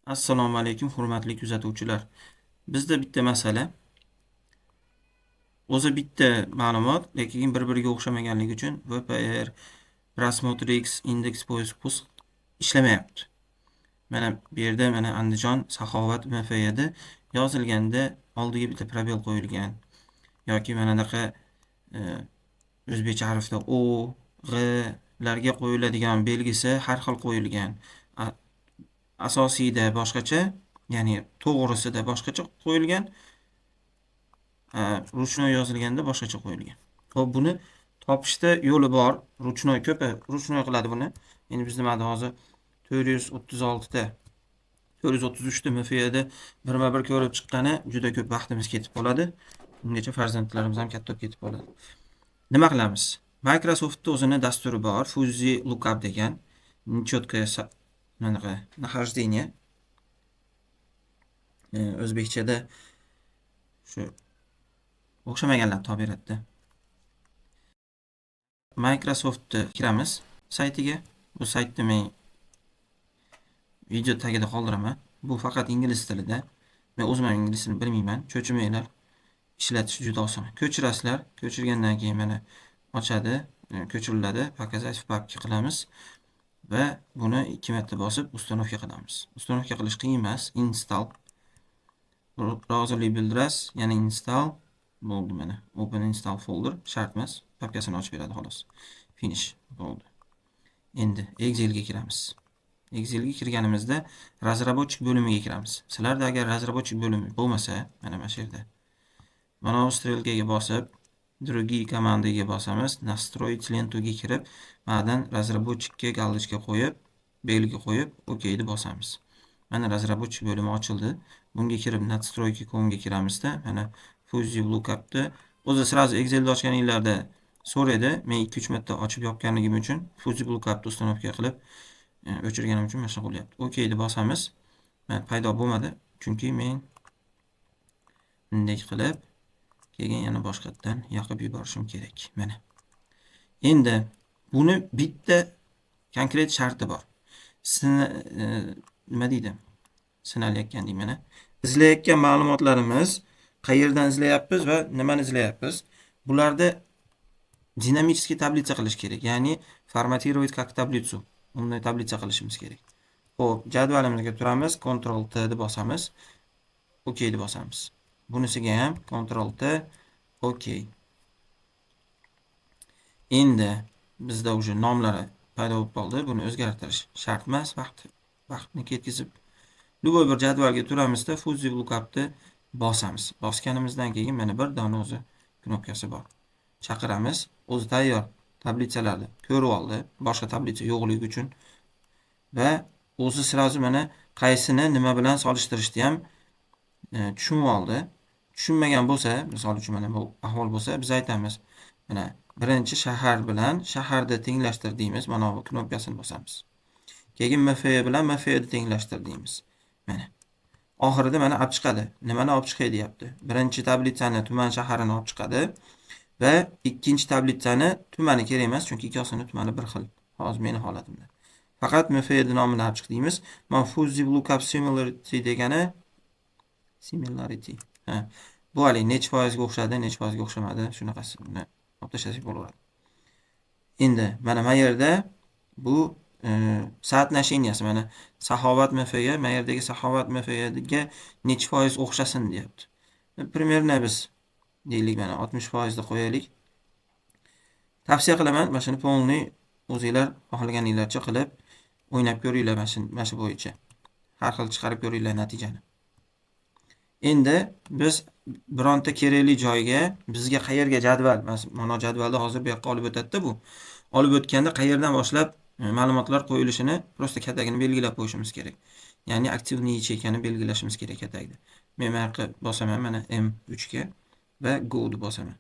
Assalomu alaykum, hurmatli kuzatuvchilar. Bizda bitta masala. O'zi bitta ma'lumot, lekin bir-biriga o'xshamaganligi uchun VPR, Просмотр X, индекс, поиск, пуск ishlamayapti. Mana bu yerda mana Andijon Saxovat MFYda yozilganda oldiga bitta пробел qo'yilgan yoki mana bunaqa o'zbekcha harfda O, G'larga qo'yiladigan belgisi har xil qo'yilgan. Asosiyda boshqacha, ya'ni to'g'risida boshqacha qo'yilgan, ручной yozilganda boshqacha qo'yilgan. Xo'p, buni topishda yo'li bor. Ручной ko'pi ручной qiladi buni. Endi biz nimada hozir 436 ta 433 ta MFYda birma-bir ko'rib chiqqani juda ko'p vaqtimiz ketib qoladi. Ungacha farzandlarimiz ham katta bo'lib ketib qoladi. Nima qilamiz? Microsoftda o'zini dasturi bor, Fuzzy Lookup degan. Четкое anaqa нахождение. O'zbekchada shu o'xshamaganlarni topib beradida. Microsoftga kiramiz saytiga. Bu saytni men video tagida qoldiraman. Bu faqat ingliz tilida. Men o'zim ham ingliz tilini bilmayman. Cho'chimanglar. Ishlatish juda oson. Ko'chirasizlar. Ko'chirgandan keyin mana ochadi, ko'chiriladi. Показать в папке qilamiz va buni 2 marta bosib установка qilamiz. Установка qilish qiyin emas. Install. Rozilik bildirasiz, yana install bo'ldi mana. Open install folder shart emas. Papkasini ochib beradi xolos. Finish bo'ldi. Endi Excelga kiramiz. Excelga kirganimizda разработчик bo'limiga kiramiz. Sizlarda agar разработчик bo'limi bo'lmasa, mana shu yerda mana bu стрелка ga bosib, другие команды ga bosamiz, настроить ленту ga kirib, manadan разработчик ka галочка qo'yib, belgi qo'yib, OK ni bosamiz. Mana разработчик bo'limi ochildi. Bunga kirib настройки comga kiramizda, mana Fuzzy Lookup'ni o'zi сразу Excelda ochganinglarda so'raydi. Men 2-3 marta ochib yopganligim uchun Fuzzy Lookup'ni установка qilib o'chirganim uchun mana shunaqa bo'lyapti. OK ni bosamiz. Mana paydo bo'lmadi, chunki men bunday qilib keyin yana boshqatdan yoqib yuborishim kerak. Mana. Endi buni bitta konkret sharti bor. Nima deydi? Sinalayotgan deyman. Izlayotgan ma'lumotlarimiz qayerdan izlayapmiz va nimani izlayapmiz? Bularda динамический таблица qilish kerak. Ya'ni форматировать как таблицу. Unday таблица qilishimiz kerak. Xo'p, jadvalimizga turamiz, Ctrl T deb bosamiz. OK deb bosamiz. Bunisiga ham Ctrl T, OK. Endi bizda уже nomlari paydo bo'lib qoldi. Buni o'zgartirish shart emas, vaqtni ketkazib. Любой bir jadvalga turamizda Fuzzy Lookup'ni bosamiz. Bosganimizdan keyin mana bir dona o'zi knopkasi bor. Chaqiramiz. O'zi tayyor таблица larni ko'rib oldi. Boshqa таблица yo'qligi uchun va o'zi сразу mana qaysini nima bilan solishtirishni ham tushunib oldi. Tushunmagan bo'lsa, misol uchun mana bu ahvol bo'lsa, biz aytamiz. Mana birinchi shahar bilan shaharda tenglashtir deymiz. Mana bu knopkasini bosamiz. Keyin MFY bilan MFYni tenglashtir deymiz. Mana. Oxirida mana olib chiqadi. Nimani olib chiqay deyapti. Birinchi таблица ni tuman shaharini olib chiqadi va ikkinchi таблица ni tumani kerak emas, chunki ikkosini tumani bir xil. Hozir meni holatimda. Faqat MFY nomini olib chiq deymiz. Mana Fuzzy Lookup Similarity degani similarity. Ha. Bu hali necha foizga o'xshadi, necha foizga o'xshamadi, shunaqasi. Buni olib tashlasak bo'laveradi. Endi mana yerda bu соотношение si mana Saxovat MFga, mana yerdagi Saxovat MFga necha foiz o'xshasin deyapti. Примерно biz deylik mana 60% deb qo'yaylik. Tavsiya qilaman, mana shuni полный o'zinglar xohlaganinglarcha qilib o'ynab ko'ringlar mana shu bo'yicha. Har xil chiqarib ko'ringlar natijani. Endi biz bironta kerakli joyga bizga qayerga jadval, mana jadvalda hozir bu yoqqa olib o'tadi-da bu. Olib o'tganda qayerdan boshlab ma'lumotlar qo'yilishini просто katagini belgilab qo'yishimiz kerak. Ya'ni активный ячейка ni belgilashimiz kerak katagida. Men mana yoqqa bosaman, mana M3 ga va go deb bosaman.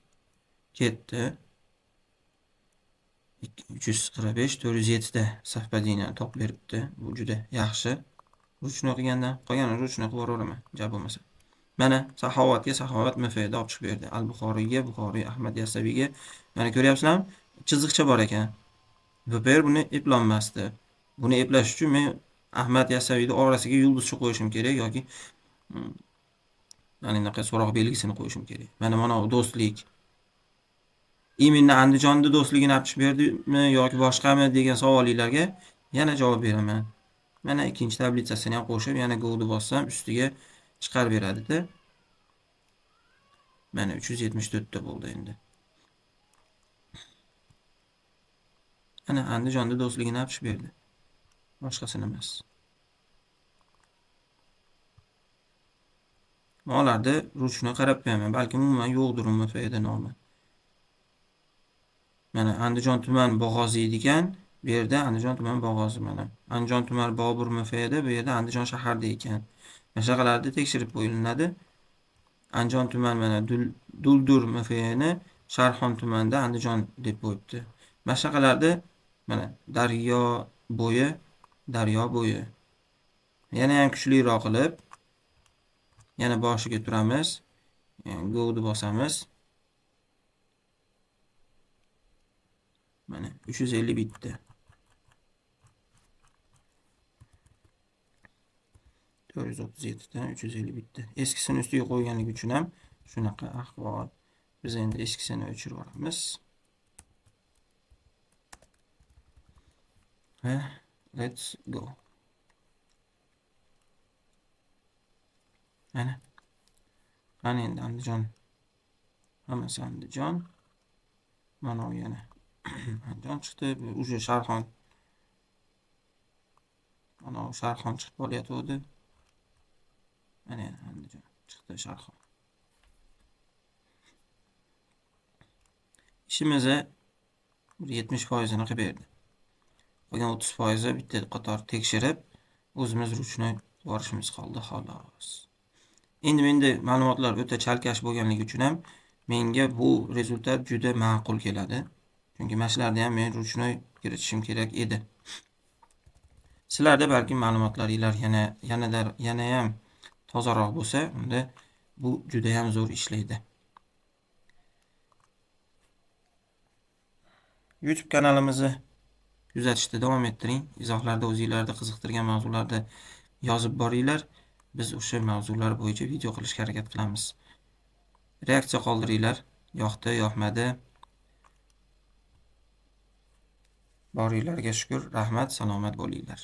Ketdi. 345, 407 ta совпадение topib beribdi. Bu juda yaxshi. Ручной qilgandan qolganini ручной qilib yuboraman, ja bo'lmasa. Mana Saxovatga Saxovat MFda olib chiqib berdi. Al-Buxoriyga Buxoriy, Ahmad Yasaviyga. Mana ko'ryapsizlarmi? Chiziqcha bor ekan. VPR buni eplolmasdi. Buni eplash uchun men Ahmad Yassaviyni orasiga yulduzcha qo'yishim kerak yoki mana bunaqa so'roq belgisini qo'yishim kerak. Mana bu do'stlik. Именно Andijonda do'stligini olib chiqib berdimi yoki boshqami degan savollarga yana javob beraman. Mana ikkinchi tablitsasini ham qo'shib, yana go deb bossam ustiga chiqarib beradida. Mana 374 ta bo'ldi endi. Ana Andijonda do'stligini olib chiqib berdi. Boshqasini emas. Ularni ruchni qarab qo'yaman. Balkim umuman yo'qdir MFda nomi. Mana Andijon tuman Bog'ozi ekan. Bu yerda Andijon tuman Bog'ozi mana. Andijon tuman Bobur MFda, bu yerda Andijon shaharda ekan. Mana shunaqalarni tekshirib qo'yiladi. Andijon tuman mana Duldur MFni Sharxon tumanida Andijon deb qo'yibdi. Mana shunaqalarni mana daryo bo'yi, daryo bo'yi. Yana ham kuchliroq qilib yana boshiga turamiz. Go deb bosamiz. Mana 351 ta. 437 dan 351 ta. Eskisini ustiga qo'yganligi uchun ham shunaqa ahvol. Biz endi eskisini o'chirib yuboramiz. Va let's go. Mana. Qani endi Andijon. Hammasi Andijon. Mana u yana Andijon chiqdi. Bu уже Sharxon. Mana u Sharxon chiqib qolyapti. Mana yana Andijon chiqdi Sharxon. Ishimizni bir 70%ini qilib berdi. Qolgan 30% bitta qator tekshirib, o'zimiz ruchni borishimiz qoldi xolos. Endi menda ma'lumotlar o'ta chalkash bo'lganligi uchun ham menga bu rezultat juda ma'qul keladi. Chunki mana shularni ham men ruchnoy kiritishim kerak edi. Sizlarda balkim ma'lumotlaringlar yana ham tozaroq bo'lsa, unda bu juda ham zo'r ishlaydi. YouTube kanalimizni kuzatishda davom ettiring. Izohlarda o'zingizlarni qiziqtirgan mavzularda yozib boringlar. Biz o'sha mavzular bo'yicha video qilishga harakat qilamiz. Reaksiya qoldiringlar. Yoqdi, yoqmadi. Boringlarga shukr, rahmat, salomat bo'linglar.